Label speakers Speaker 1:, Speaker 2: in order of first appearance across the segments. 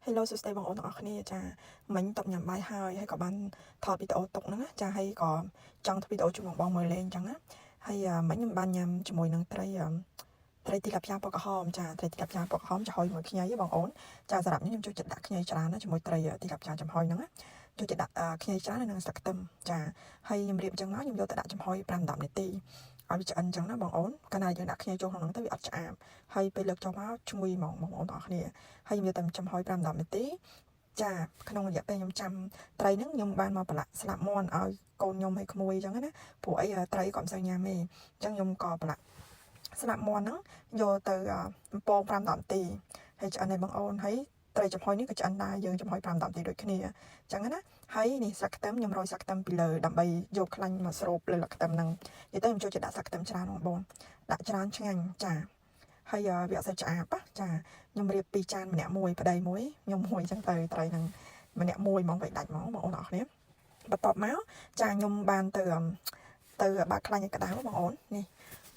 Speaker 1: Hello សួស្តីបងប្អូនទាំងអស់គ្នាចាមិញតបញ៉ាំបាយហើយហើយក៏បានថតវីដេអូទុកហ្នឹងណាចាហើយក៏ចង់ធ្វើវីដេអូជូនបងបងមើលលេងអញ្ចឹងណាហើយមិញខ្ញុំបានញ៉ាំជាមួយនឹងត្រីត្រីទីឡាព្យ៉ាពណ៌ក្រហមចាត្រីទីឡាព្យ៉ាពណ៌ក្រហមចំហុយមួយខ្ញីបងអូនចាសម្រាប់ខ្ញុំចូលចិត្តដាក់ខ្ញីច្រើនណាជាមួយត្រីទីឡាព្យ៉ាចំហុយហ្នឹងណាចូលចិត្តដាក់ខ្ញីច្រើននិងស្លឹកខ្ទឹមចាហើយខ្ញុំរៀបអញ្ចឹងមកខ្ញុំយកទៅដាក់ចំហុយ5 10នាទីឲ្យវាឆ្អិនអញ្ចឹងណាបងអូនកាលណាយើងដាក់ខ្ញីចូលក្នុងហ្នឹងទៅវាអត់ឆ្អាបហើយពេលលើកចូលមកឈ្ងុយហ្មងបងប្អូនទាំងអស់គ្នាហើយខ្ញុំយកតែចំហុយ5 10នាទីចាក្នុងរយៈពេលខ្ញុំចាំត្រីហ្នឹងខ្ញុំបានមកប្រឡាក់ស្លាប់មាន់ឲ្យកូនខ្ញុំឲ្យក្មួយអញ្ចឹងណាព្រោះអីត្រីក៏មិនសូវញ៉ាំទេអញ្ចឹងខ្ញុំក៏ប្រឡាក់ស្លាប់មាន់ហ្នឹងយកទៅបំពង5 10នាទីហើយឆ្អិនឲ្យបងអូនហើយត្រីចំហុយនេះក៏ឆ្អិនដែរយើងចំហុយ5 10នាទីដូចគ្នាអញ្ចឹងណាហើយនេះស្លឹកខ្ទឹមខ្ញុំរោយស្លឹកខ្ទឹមពីលើដើម្បីយកខ្លាញ់មកស្រូបលើស្លឹកខ្ទឹមហ្នឹងនិយាយទៅខ្ញុំចូលចិត្តដាក់ស្លឹកខ្ទឹមច្រើនបងប្អូនដាក់ច្រើនឆ្ងាញ់ចាហើយវាអត់សូវឆ្អាបចាខ្ញុំរៀបពីរចានម្នាក់មួយប្តីមួយខ្ញុំមួយអញ្ចឹងទៅត្រីហ្នឹងម្នាក់មួយហ្មងវាដាច់ហ្មងបងប្អូនអរគ្នាបន្ទាប់មកចាខ្ញុំបានទៅទៅបើកខ្លាញ់ឲ្យក្តៅបងប្អូននេះ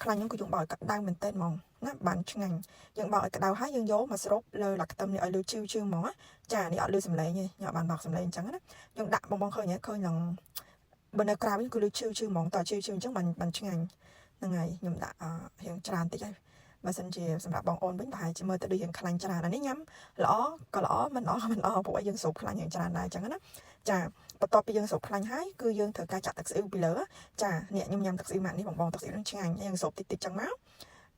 Speaker 1: ខ្លាញ់ហ្នឹងគឺយើងបើកឲ្យក្តៅមែនទែនហ្មងណាបានឆ្ងាញ់យើងបើកឲ្យក្តៅហើយយើងយកមកស្រូបលើឡាខ្ទឹមនេះឲ្យលឺឈឺឈឺហ្មងចានេះអត់លឺសំឡេងទេខ្ញុំអត់បានបើកសំឡេងអញ្ចឹងណាយើងដាក់បងបងឃើញឃើញឡើងបើនៅក្រៅវិញគឺលឺឈឺឈឺហ្មងតើឈឺឈឺអញ្ចឹងបានបានឆ្ងាញ់ហ្នឹងហើយខ្ញុំដាក់រៀងច្រើនតិចហើយបើសិនជាសម្រាប់បងអូនវិញប្រហែលជាមើលទៅដូចរៀងខ្លាញ់ច្រើនអានេះញ៉ាំល្អក៏ល្អមិនល្អក៏មិនល្អព្រោះយើងស្រូបខ្លាញ់យ៉ាងច្រើនដែរអញ្ចឹងណាចាបន្ទាប់ពីយើងស្រូបខ្លាញ់ហើយគឺយើងត្រូវការចាក់ទឹកស្អ៊ីវពីលើចានេះខ្ញុំញ៉ាំទឹកស្អ៊ីវម៉ាក់នេះបងបងទឹកស្អ៊ីវនឹងឆ្ងាញ់យើងស្រូបតិចតិចចឹងមក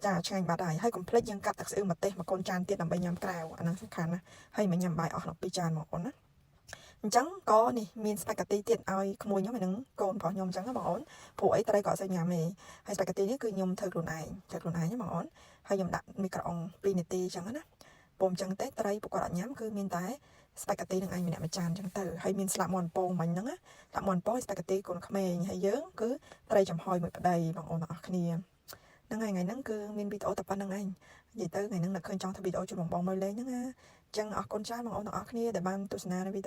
Speaker 1: ចាឆ្ងាញ់បាត់ហើយហើយកុំភ្លេចយើងកាត់ទឹកស្អ៊ីវម្ទេសមួយកូនចានទៀតដើម្បីញ៉ាំក្រៅអាហ្នឹងសំខាន់ណាហើយមិនញ៉ាំបាយអស់ដល់2ចានបងប្អូនណាអញ្ចឹងក៏នេះមានស្ប៉ាហ្គាទីទៀតឲ្យក្មួយខ្ញុំហើយនឹងកូនប្រុសខ្ញុំអញ្ចឹងណាបងអូនព្រោះអីត្រីក៏អត់សូវញ៉ាំទេហើយស្ប៉ាហ្គាទីនេះគឺខ្ញុំធ្វើខ្លួនឯងធ្វើខ្លួនឯងណាបងអូនហើយខ្ញុំដាក់មីក្រូអុង2នាទីអញ្ចឹងណាពុំអញ្ចឹងទេត្រីពួកគាត់អត់ញ៉ាំគឺមានតែស្ប៉ាហ្គាទីនឹងឯងម្នាក់មួយចានអញ្ចឹងទៅហើយមានស្លាប់មាន់ពងមិញហ្នឹងណាស្លាប់មាន់ពងស្ប៉ាហ្គាទីកូនក្មេងហើយយើងគឺត្រីចំហុយមួយប្តីបងប្អូនទាំងអស់គ្នាហ្នឹងហើយថ្ងៃហ្នឹងគឺមានវីដេអូតែប៉ុណ្្នឹងឯងនិយាយទៅថ្ងៃហ្នឹងនឹកឃើញចង់ធ្វើវីដេអូជូនបងបងមើលលេងហ្នឹងណាអញ្ចឹងអរគុណច្រើនបងប្អូនទាំងអស់គ្នាដែលបានទស្សនានៅវីដេអូ។